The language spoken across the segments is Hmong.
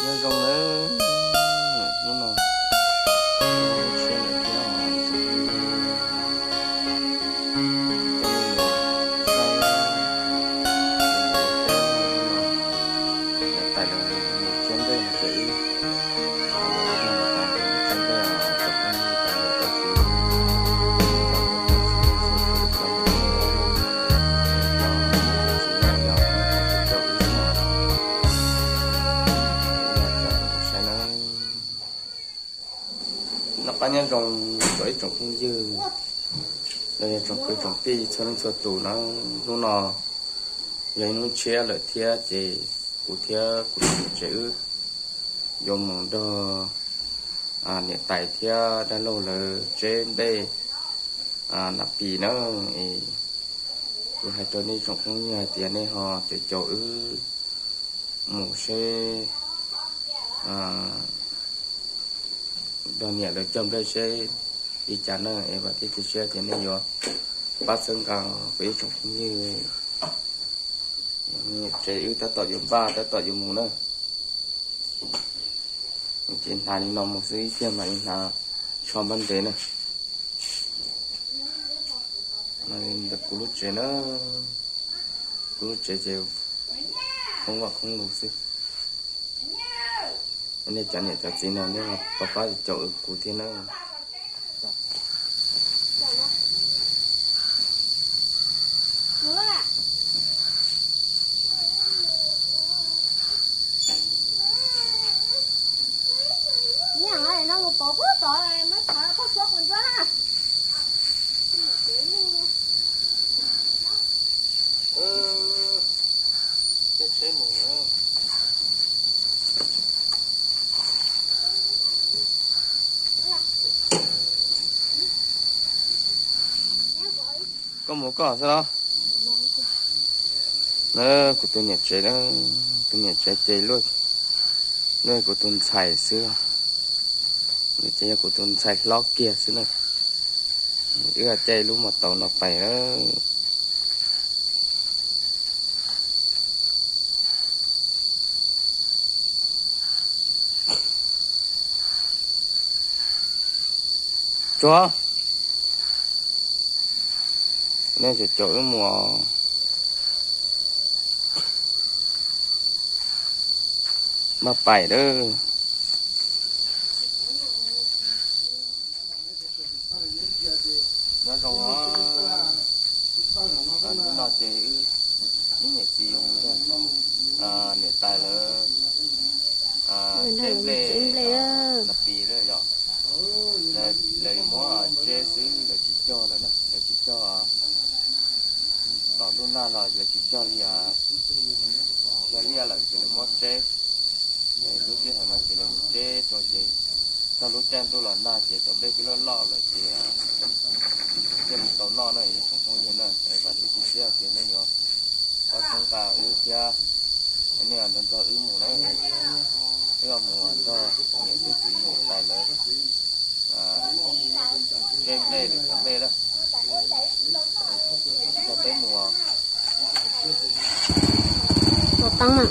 Nyob zoo nawb, hnub no tsiab lawm thiab os, tsoom phooj ywg, coj nej mus saib tus niam tais lawv mus tsiab nplej no ces wb los ua zog mus tas tsiab nplej os tsoom phooj ywg, cov niam cov txiv, cov niam cov txiv, cov niam cov txiv, cov niam cov txiv no yog cov wb no, wb los coj mus saib nawb. Noj qab nyob zoo rau ib tsoom phooj ywg los yog tsoom kwv tsoom tij txhua leej txhua tus na. Hnub no yog ib hnub tshiab lawm thiab ces kuv thiab kuv tus niam tsev wb yuav mus nrog niam tais thiab dab laug lawv tseb nplej nas pis na. Es kuv hais rau nej tsoom phooj ywg hais tias nej ho caum caum wb mus seb nrog niam lawv cog nplej seb li cas na. Es vam thiab cia siab tias nej yuav pab txhawb nqa kuv ib tsoom phooj ywg. Tsev wb tab tom yuav npaj tab tom yuav mus na. Ces hnav li no mus xwb, ib pliag mam li hnav tsho npab ntev na. Ntawm kuv lub tsev na, kuv lub tsev ces khoob vaj khoob lus xwb. Nej cov niam cov txiv no nej pab pab caum kuv thiab na. Koj mus koj xwb los? Na, kuv tus niam tsev na, tus niam tsev ces luaj, luaj kuv tus ntxhais xwb, nws ces yog kuv tus ntxhais hlob kiag xwb na. Wb caij lub mos taus no pais na. Tsuag, nej caum caum wb mus, maj pais lawm. Nyob zoo os, hnub no ces wb ib niam txiv yuav mus nrog niam tais lawv tseb nplej, nplej na pis lawm yom. Lawv yuav muab tseb xwb, lawv tsis cog lawm na, lawv tsis cog. Tom ntuj nag los lawv tsis cog li, cog liaj lawm ces lawv muab tseb. Lub sij hawm no ces lawv mus tseb rau ces txog lub caij ntuj los nag ces cov nplej twb loj loj lawm ces thiaj li tau noj na ib tsoom phooj ywg na. Vam thiab cia siab tias nej yuav pab txhawb nqa wb thiab, nej nrog nrog wb mus na. Wb mus nrog niam thiab txiv niam tais lawv tseb nplej lawm cov nplej na. Nrog peb mus. Tua teeb na.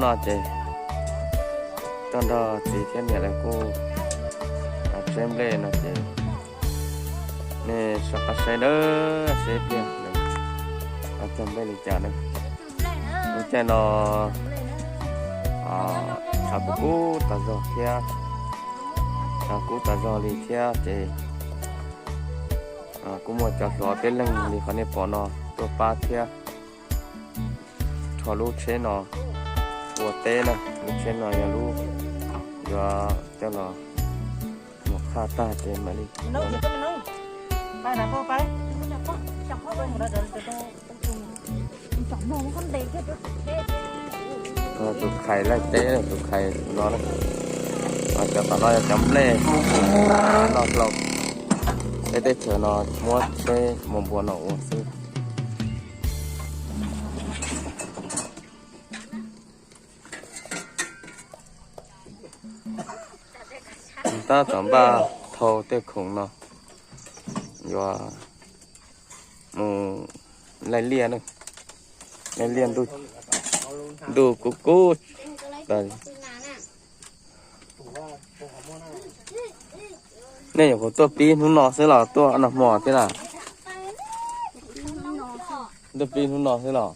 No ces tuaj nrog txiv thiab niam lawv kuj tseb nplej no ces nej soj qab saib nawb, seb pliag lawv cog nplej li cas na. Lub caij no tshav kuj kub tas zog thiab, tshav kub tas zog li thiab ces kuj muaj cov hluas peb leeg li qhov nej pom no tuaj pab thiab rho lub tsheb no ua teb na. Lub tsheb no yog lub yuav coj los mus qhaj tag ces mam li tus khais laij teb, tus khais no na. Cov tom no yog cov nplej noj hlau, peb teb chaws no muab tsheb mus npua no ua xwb. Tab tom npaj thau tej khoom no yuav mus laij liaj na, laij liaj ntuj kub kub. Nej nyuam qhuav tuaj pib hnub no xwb los tuaj nag hmo thiab na? Tuaj pib hnub no xwb los?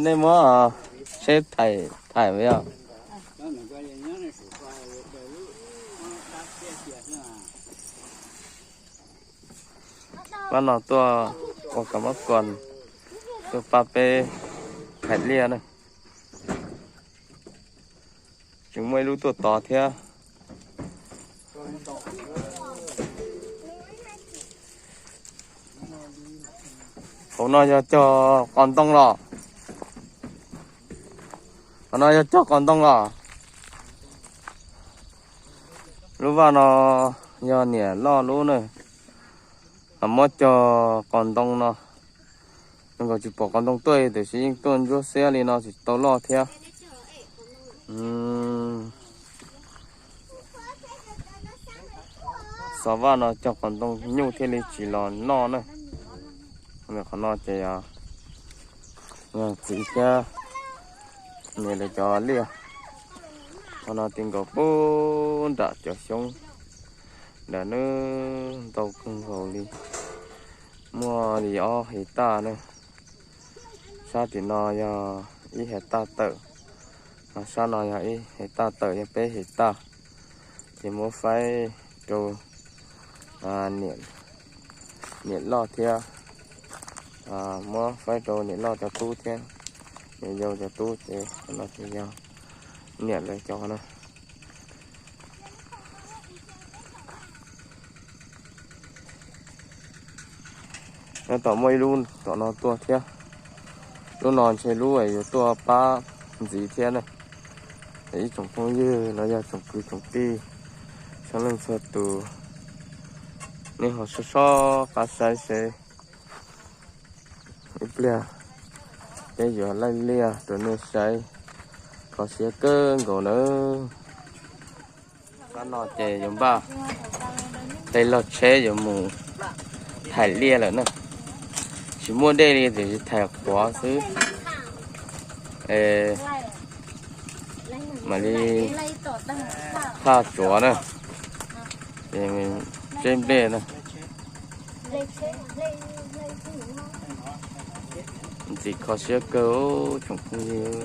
Nej muab tsheb thaij thaij yog. Pab no tuaj ua kam mob kos, tuaj pab peb thaij liaj na. Tseem muaj ib lub tuaj tod thiab. Hauv no yog cog qos ntoo los? Hauv no yog cog qos ntoo los? Lub vaj no yog niam loj lub na, muab cog qos ntoo no. Nkaus tsis pom qos ntoo tuaj tiam sis yeej tuaj ntsuab xiab li no tsis tau loj thiab. Xov vaj no cog qos ntoo nyuj thiaj li tsis los noj na. Qhov no ces yog txiv thiab niam lawv cov liaj. Qhov no ti nkaus pub nram cov xyoob ntawm nws ntau kawg nkaus li, muaj li ob hais taj na. Sab tim no yog ib hais taj tawm, sab no yog ib hais taj tawm yog peb hais taj. Ces muab faib rau niam loj thiab, muab faib rau niam loj cov tub thiab niam yau cov tub ces no ces yog niam lawv cov na. Nyob tom muaj ib lub tom no tuaj thiab. Lub no ntshe lub yuav tuaj pab ntxiv thiab na. Ib tsoom phooj ywg los yog tsoom kwv tsoom tij, txhua leej txhua tus, nej ho soj soj qab saib seb ib pliag peb yuav laij liaj rau nej saib, kho siab kawg nkaus nawb. Qab no ces yuav npaj tej log tsheb yuav mus thaij liaj lawm na. Tsis muaj dej li tiam sis thaij quav xwb. Mam li thaj tsuav na, ces tseb nplej na. Ntxim kho siab kawg tsoom phooj ywg.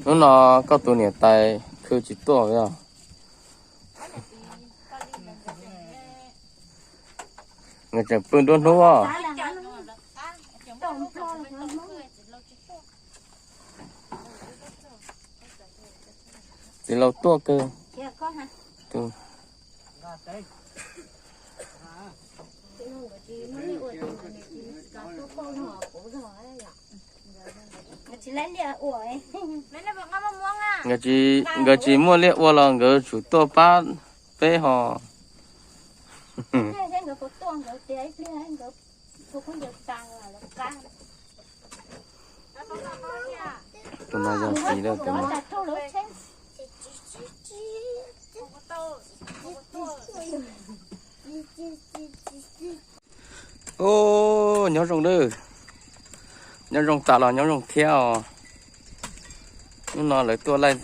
Hnub no koj tus niam tais khw tsis tuaj os? Nkawd tseem pw nruab hnub os. Txiv laus tuaj kawg. Nkawd tsis muaj liaj ua los nkawd tsum tuaj pab peb ho. Tus no yog txiv lawm tus no. Ub, nyob zoo lawm. Nyob zoo tas los nyob zoo thiab os. Hnub no lawv tuaj laij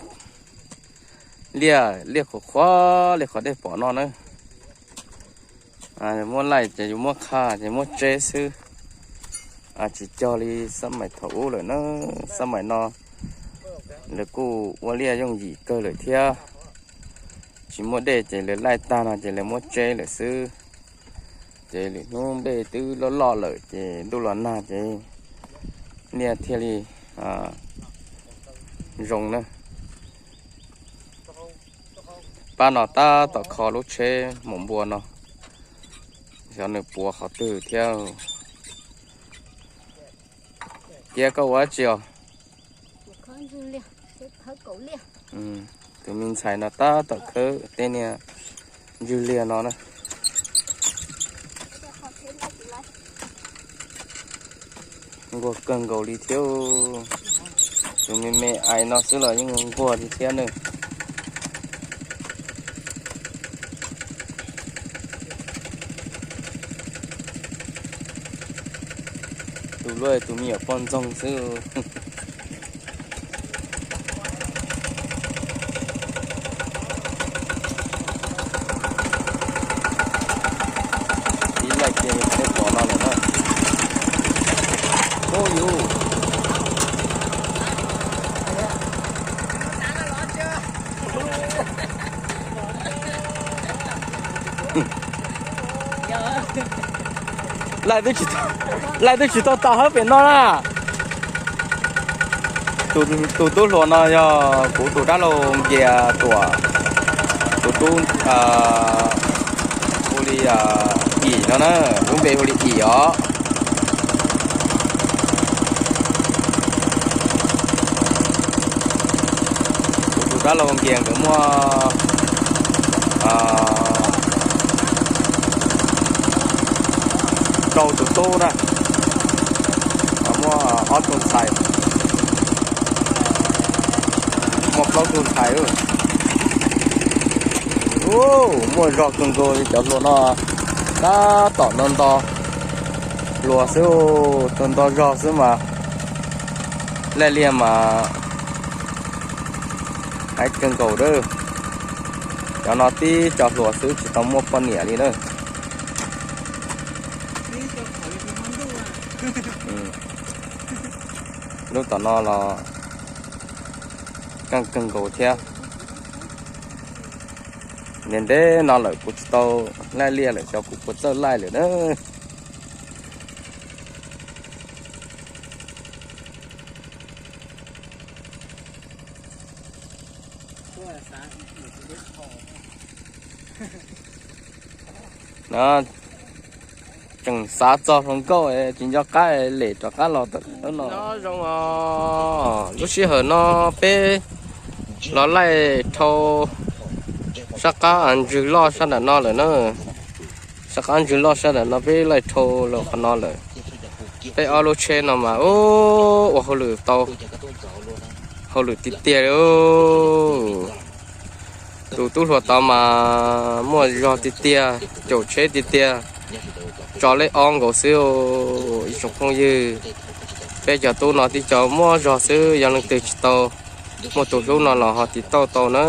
liaj, liaj qhuav qhuav li qhov dej pom no na. Muab laij ces yus muab qha ces muab tseb xwb. Tsis cog li xab maim thaum ub lawm na. Xab maim no lawv kuj ua liaj yooj yim kawg lawm thiab. Tsis muaj dej ces lawv laij tag no ces lawv muab tseb lawm xwb. Ces lwm hnub nplej twb loj loj lawm ces ntuj los nag ces liaj thiaj li zoo na. Pab no tab tom kho lub tsheb maum npua no, xyov nws puav qhov twg thiab. Cia koj ua dab tsi os? Tus me ntxhais no tab tom khawb tej niag ntswg liag no na. Nquag kawg nkaus li thiab. Tus me me ais no xwb los yeej nquag li thiab na. Tus luaj tus me nyuam poj ntxoog xwb. Ib laij kiag yog tej pom no lawm na. Ub yus. Laij twb tsis tau tas hab pem no na. Tus tub hluas no yog kuv tus dab laug Nkias Tuam, tus tub hu li Im no na, lub npe hu li Im os. Kuv tus dab laug Nkias nkawd muaj rau tus tub na, muaj ob tug ntxhais, muaj plaub tug ntxhais. Muaj zog kawg nkaus li cov hluas no, tab tom nto nto hluas xwb, nto nto zog xwb mas laij liaj mas hais kawg nkaus a. Cov no tib co hluas xwb tsis tau muaj poj niam li na. Lub tom no los keej kawg nkaus thiab. Ntev ntev no lawm kuv tsis tau laij liaj lawm, xyov kuv puas txawj laij lawm na. No tseem xav txog hluas nkauj tsis nco qab lem rov qab los tom no. Nyob zoo os, lub sij hawm no peb los laij dhau sab qab ntswg loj sab nram no lawm na. Sab qab ntswg loj sab nram no peb laij dhau los qhov no lawm. Peb ob lub tsheb no mas ua hauj lwm tau, hauj lwm tiag tiag li. Tus tub hluas tod mas muaj zog tiag tiag, caum tsheb tiag tiag, tso lej ob nkaus xwb. Ib tsoom phooj ywg, peb cov tub no tib co muaj zog xwb, yog leej twg tsis tau muaj tus hlub no los ho tiv tauj tau na,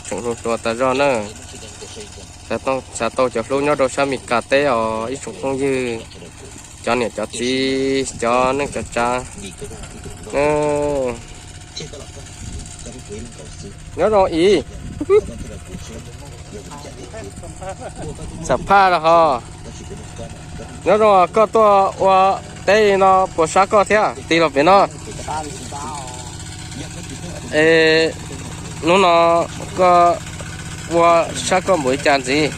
tseem hluas hluas tas zog na. Xav tau cov hlub nyob rau sab Mes Kas teb os ib tsoom phooj ywg, cov niam cov txiv, cov neej cov tsav. Nyob zoo Iv. Xam phaj los ho. Nyob zoo, koj tuaj ua teb no puas sab koj thiab, tig los pem no. Es hnub no koj ua sab koj npaum li cas ntxiv?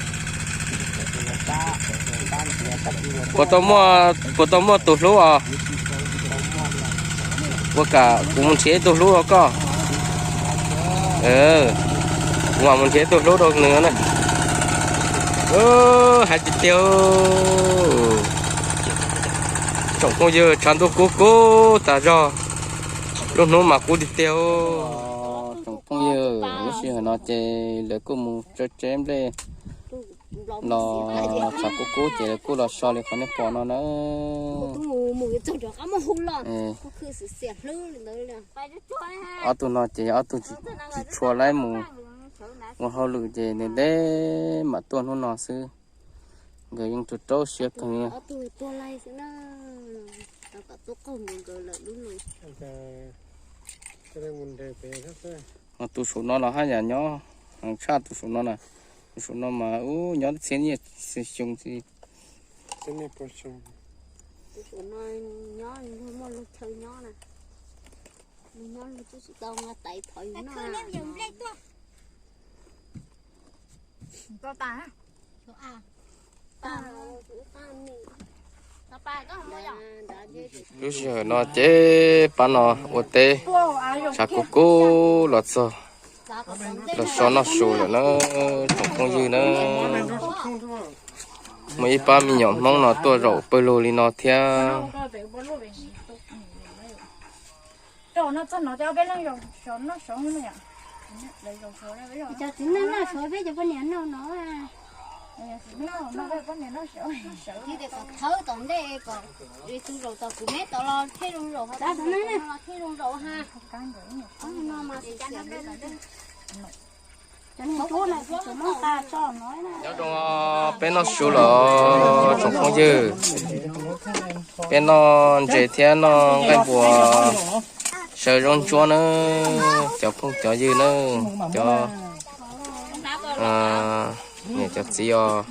Puas tau muaj, puas tau muaj tus hlub os? Ua kam kuv mus nrhiav ib tug hlub rau koj. Kuv mam mus nrhiav ib tug hlub rau nws na. Hais tiag tiag, tsoom phooj ywg, tshav ntuj kub kub tas zog. Lub hnub mas kub tiag tiag. Tsoom phooj ywg, lub sij hawm no ces lawv kuj mus tso tseb nplej los tshav kub kub ces lawv kuj los so li qhov nej pom no na. Ob tug no ces ob tug tsis tshua laib mus ua hauj lwm ces ntev ntev mam tuaj hnub no xwb. Nkawd yeej rau rau siab kawg li. Tus saum no los haj yam nyob heev tshaj tus saum no na. Tus saum no mas ub nyob txhiab niaj xyoo xwb. Lub sij hawm no ces pab no ua teb, tshav kub kub los txog, los so noj su lawm na, tsoom phooj ywg na. Muaj ib pab me nyuam Hmoob no tuaj zaum pawg lug li no thiab. Cov txiv neej noj suav peb cov poj niam noj no. Thawb tom ntej kom tus zaum tau kuv me tom los thiaj zoo zaum, ho tom no los thiaj zoo zaum ha. Nyob zoo, peb noj su los tsoom phooj ywg, peb noj ntses thiab noj nqaij npua saw zaub ntsuab na, cov phooj cov ywg na, cov niam cov txiv os,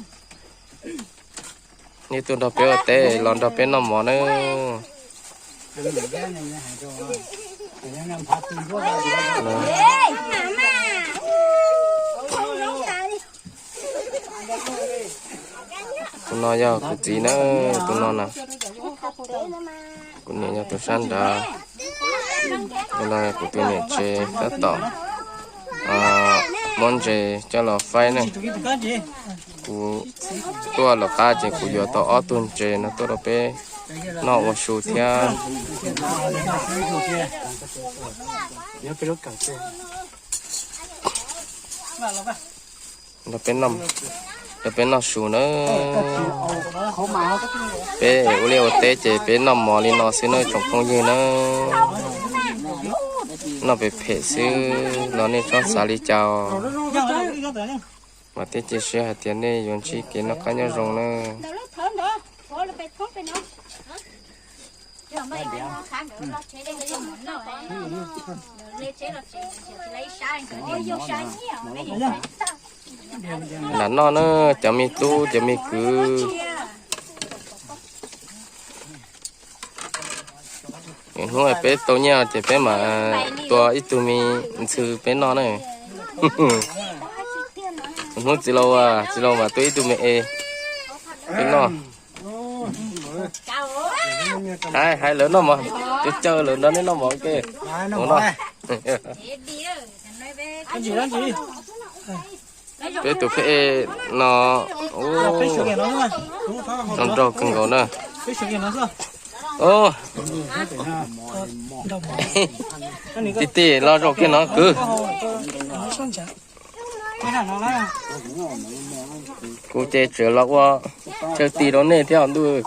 nej tuaj nrog peb ua teb los nrog peb noj mov na. Tus no yog kuv txiv na, tus no na, kuv niam yog tus sab nrad. Tus no kuv tus niam tsev tab tom muab ntses coj los faib ne. Kuv tuaj lawm qab ces kuv yuav tau ob tug ntses no tuaj rau peb noj ua su thiab. Nrog peb noj su na. Peb ua liaj ua teb ces peb noj mov li no xwb na tsoom phooj ywg na. Noj phem phem xwb los nej txhob xav li cas. Vam thiab cia siab hais tias nej yuav ntsib kev noj qab nyob zoo na. Lam noj na, cov me tub cov me kwv. Hnub peb tau nyiaj ces peb mam tua ib tug me ntxhw peb noj na. Hnub txiv laus, txiv laus mam tua ib tug me es peb noj. Hais, hais lawv noj mov, caw caw lawv nrog nej noj mov ke. Ua no. Peb tus pheb no, ua, nrog nraug kawg nkaus na. Tij tij los zaum kiag no kwv. Kuv ces tseem los ua chaw tis rau nej thiab ntuj.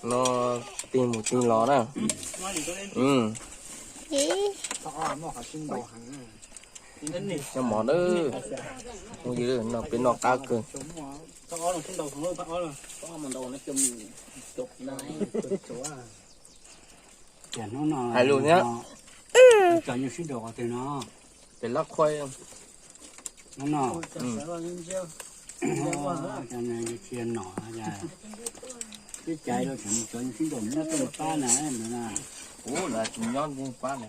No tig mus tig los na. Noj mov na, phooj ywg, no peb noj qab kawg. Hais lus thiab. Pem lab qhua. Ub, lawv tsis nyob ntiaj pab na.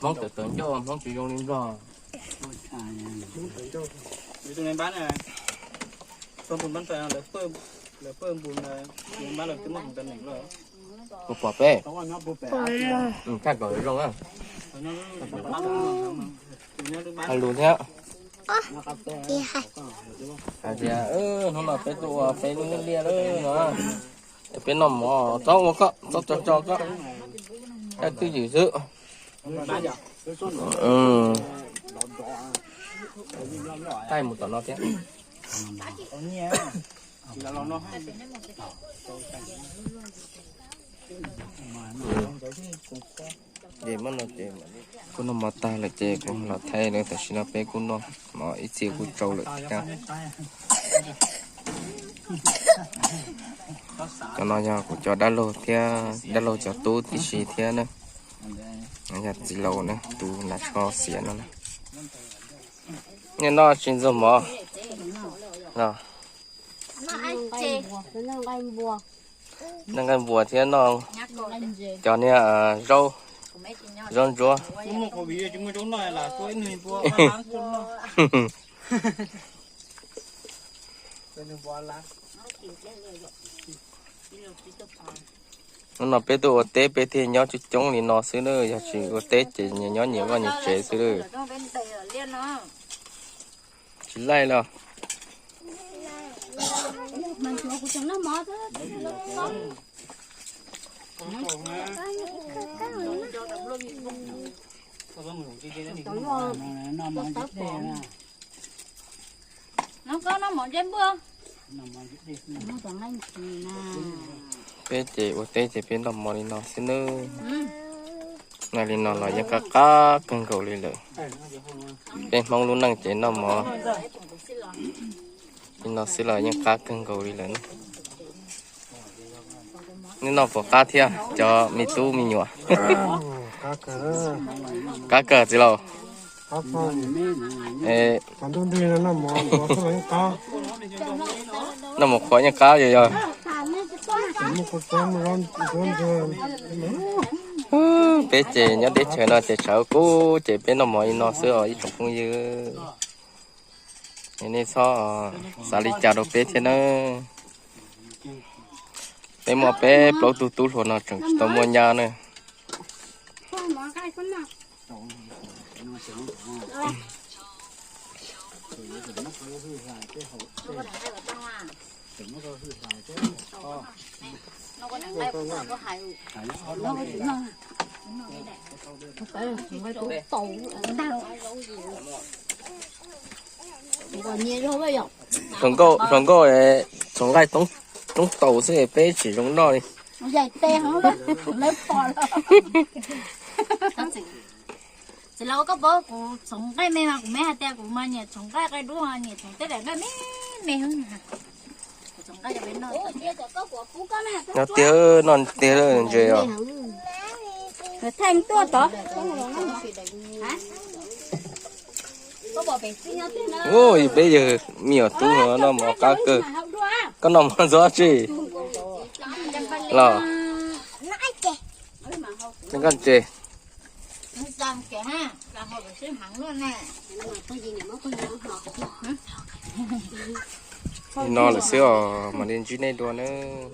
Hmoob tawm tawm ncauj, Hmoob tsis zoo li Nplog. Tus npab na, tus npab lawv pawg npus, tus npab lawv twb muaj tus npab nees lawm. Puas pom peb? Thaij kom zoo na. Hais lus thiab. Hais tias hnub no peb tuaj ua peb lub liaj lawm no, es peb noj mov, txhob ua koj, txhob tso tso koj, koj twj ywm xwb. Thaij mus tom no thiab. Kuv noj mov tag lawm ces kuv los thaij lawm, tam sim no peb kuj noj mov ib txhia kuj tsau lawm thiab. Cov no yog kuv cov dab laug thiab dab laug cov tub tib si thiab na. Yog txiv laus na, tus hnav tsho xiav no na. Nej noj tsis ntxuag mov? Noj nqaij npua thiab noj cov niag zaub, zaub ntsuab. Hnub no peb tuaj ua teb peb thiaj nyob coob coob li no xwb na, yog tsis ua teb ces nyias nyob nyias vaj nyias tsev xwb. Tsis laij los. Peb ces ua teb ces peb noj mov li no xwb nawb. Noj li no los yeej qab qab kawg nkaus li lawm. Peb Hmoob lub neej ces noj mov li no xwb los yeej qab kawg nkaus li lawm. Nej noj puas qab thiab cov me tub me nyuam? Qab kawg txiv laus. Noj mov qhuav yeej qab yog yog. Peb ces nyob teb chaws no ces tshav kub ces peb noj mov li no xwb os ib tsoom phooj ywg. Nej txhob xav li cas rau peb thiab nawb. Peb muaj peb plaub tug tub hluas no tseem tsis tau muaj nyab na. Hluas nkauj, hluas nkauj, txhoov nqaij toob taus xwb peb tsis zoo noj li. Txiv laus, koj paub kuv txhoov nqaij me mas kuv me hais tias kuv mas nyiam txhoov nqaij qaij dub, nyiam txhoov tej daim nqaij me me. Nyob tiag, noj tiag ntses os. Ua peb yawg me nyuam tub no noj mov qab kawg. Koj noj mov ntxuav tsi los? Koj ntses. Li no lawm xwb os, mam li ntsib nej dua nawb.